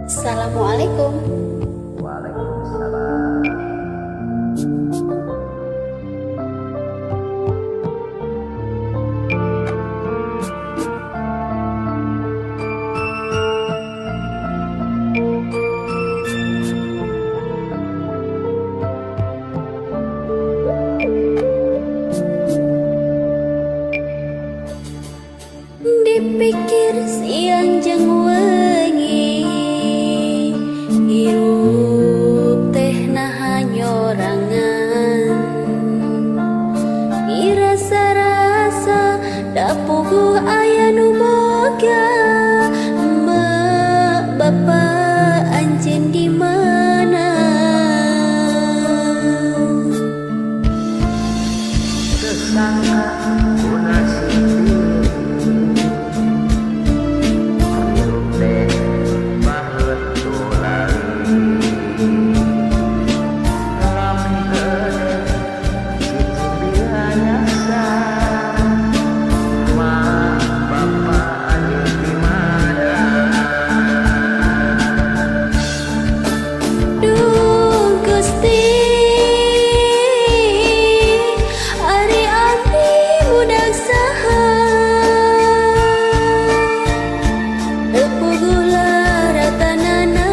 Assalamualaikum. Waalaikumsalam. Dipikir siang jeung wengi, hirup teh naha nyorangan. Irasa-rasa da puguh aya nu boga, emak bapa anjeun di mana? Kesangka ku nasib diri, hirup teh paheut tulali. Lami gede cicing biasa, mak bapa anjeun di mana? Duh Gusti, ari abdi budak saha? Teu puguh laratanana,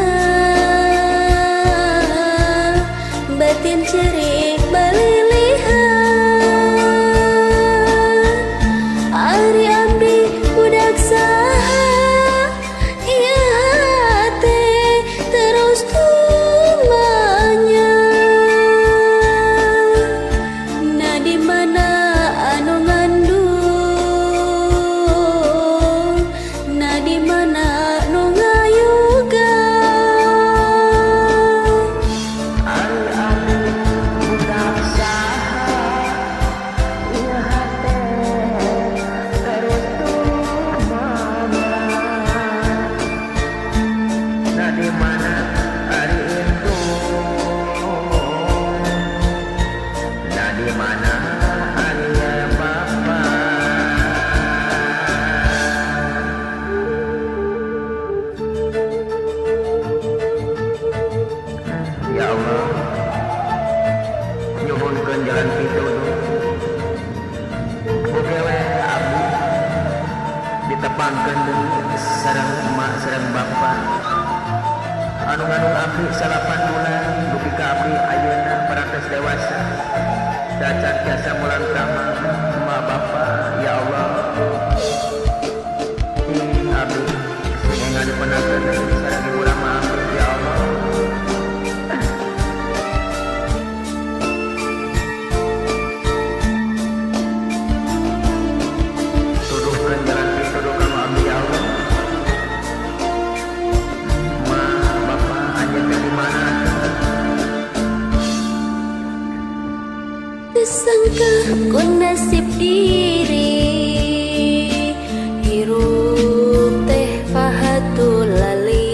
batin cerik balilihan. Ari abdi budak saha? Ieu hate terus tumanya. Nah di mana anu ngandung, nah di mana nu ngayuga. Ari abdi budak saha? Ieu hate terus tumanya. Nah di mana ari indung? Nah di mana ari bapa? Ya Allah, nyuhunkeun jalan pituduh. Oke we abdi ditepangkeun deui sareng emak sareng bapa. Anu ngandung abdi 8 bulan dugi ka abdi ayeuna parantos dewasa. Dacan tiasa mulang ka emak bapa, ya Allah. Ih abdi sing enggal dipenangkeun deui sareng ibu rama abdi, ya Allah. Tuduhkeun jalan pituduh ka abdi, ya Allah. Ma, bapa anjeun teh di mana atuh? Tersangka ku nasib diri, hirup teh pahatul lali.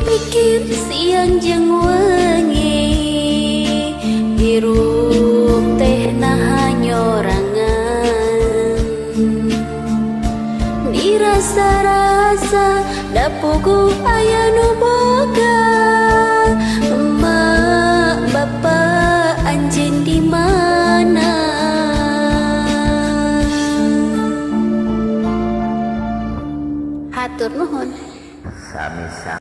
Pikir siang jeung wengi, hirup teh naha nyorangan. Dirasa-rasa da puguh aya nu boga. Emak bapak anjeun di mana? Hatur nuhun. Sami-sami.